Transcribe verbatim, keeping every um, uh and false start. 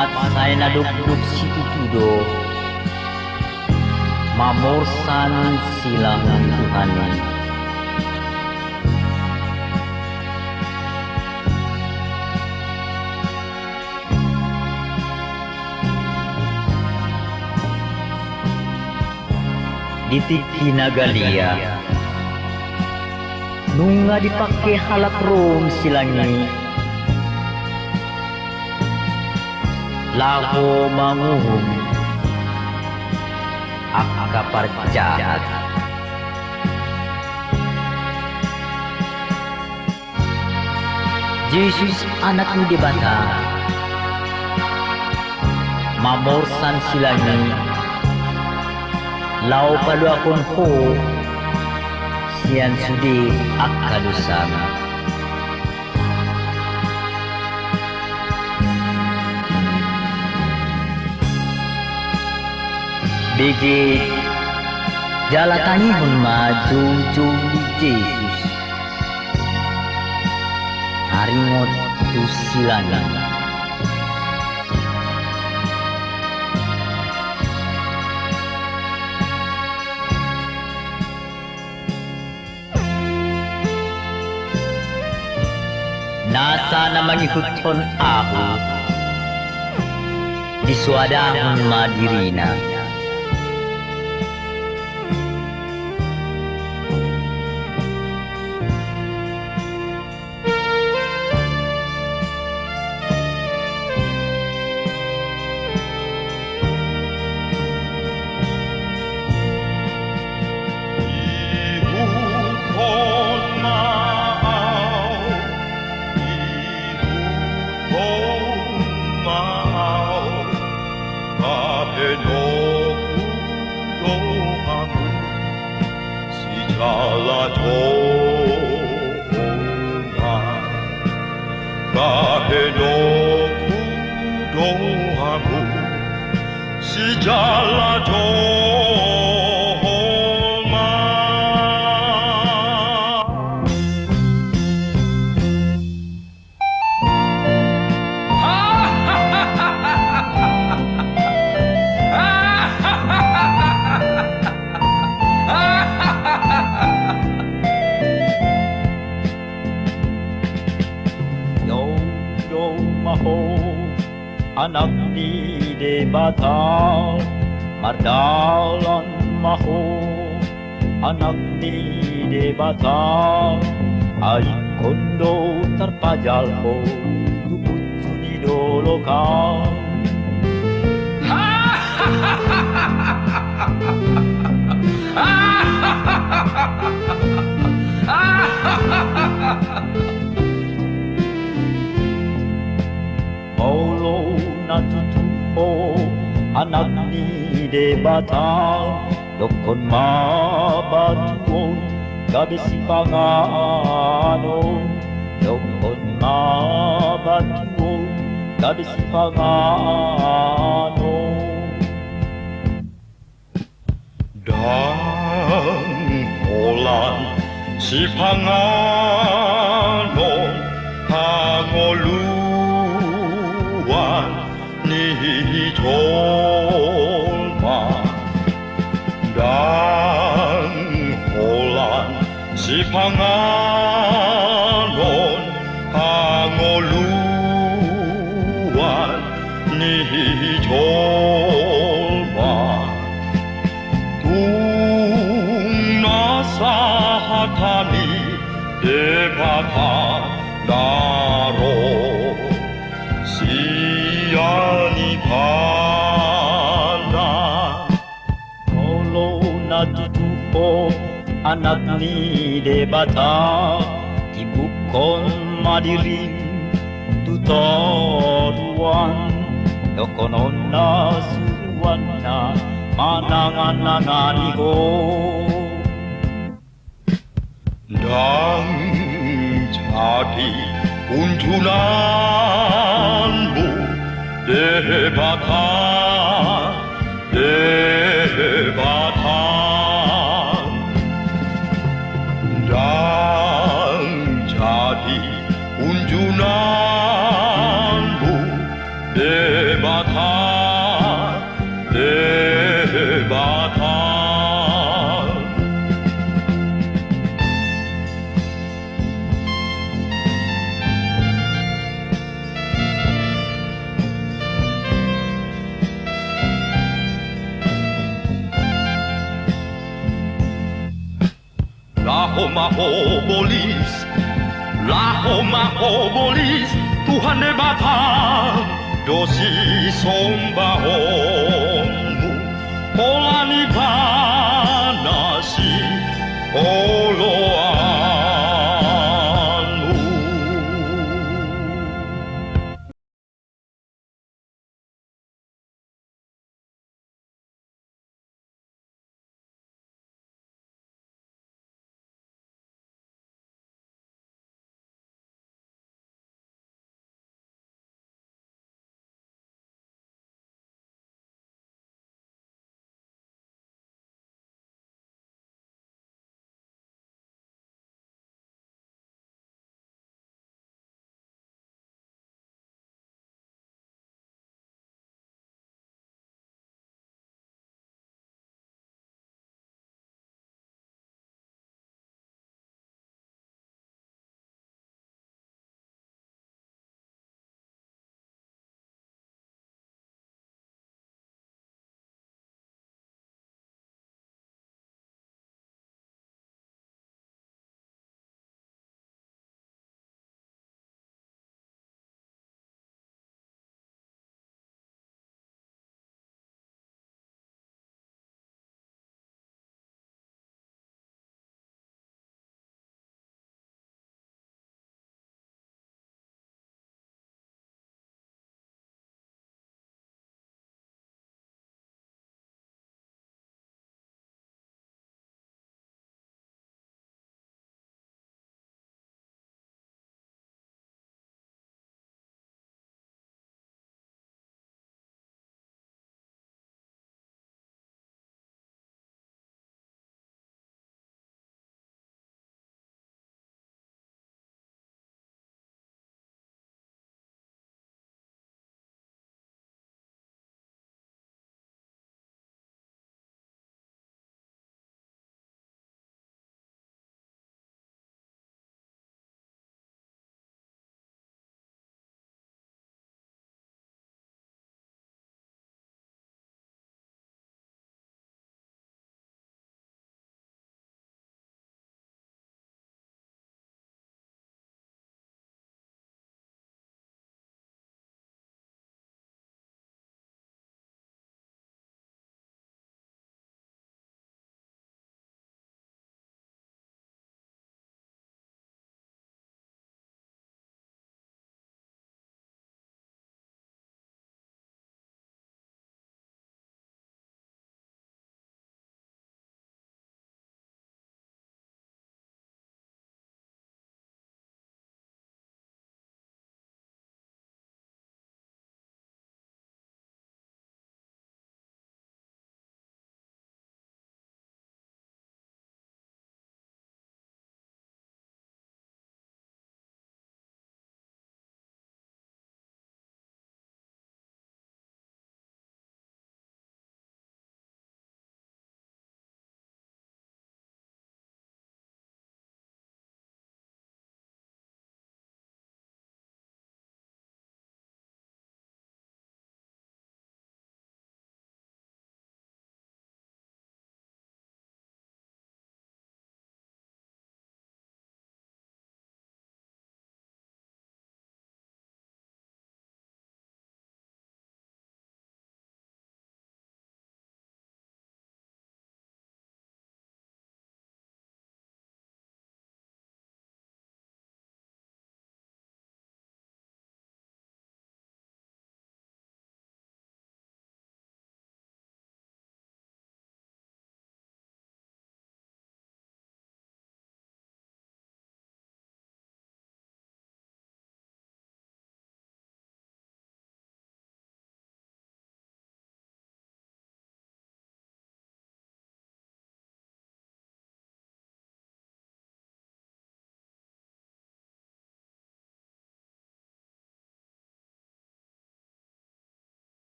Sai na dokdok situtu do mamorsan silang ni Tuhan i. Di tingki na galia nunga dipangke halak Rom silang i laho manguhum angka parjahat. Jesus, Anak ni Debata, mamorsan silang i laho paluahon ho sian sude angka dosana. Bege, jala tangihon ma joujou ni Jesus taringot tu silang i. Nasa na mangihuthon ahu, disoadahon ma dirina. Ihuthon ma ahu, ihuthon ma ahu, bahenonku do hamu sijala jolma. Bahenonku do hamu sijala jolma. Joujou ma ho, Anak ni Debata, mardalan ma ho, Anak ni Debata, ai ingkon do tarpajal ho tu punsu ni dolok an. Molo na tutu ho Anak ni Debata, dokkon ma batu on gabe sipanganon. Dokkon ma batu on gabe sipanganon. Ndang holan sipanganon hangoluan ni jolma. Ndang holan sipanganon hangoluan ni jolma. Tung na sahat hami Debata na ro sian ipana. Molo na tutu ho Anak ni Debata, timbukkon ma dirim tu toruan, dohonon na suruanna mananganangani ho. Ndang jadi unjunanmu Debata, Debata. Ndang jadi unjunanmu Debata. Debata, Debata. Laho ma ho bolis, laho ma ho bolis, Tuhan Debata do sisombaon.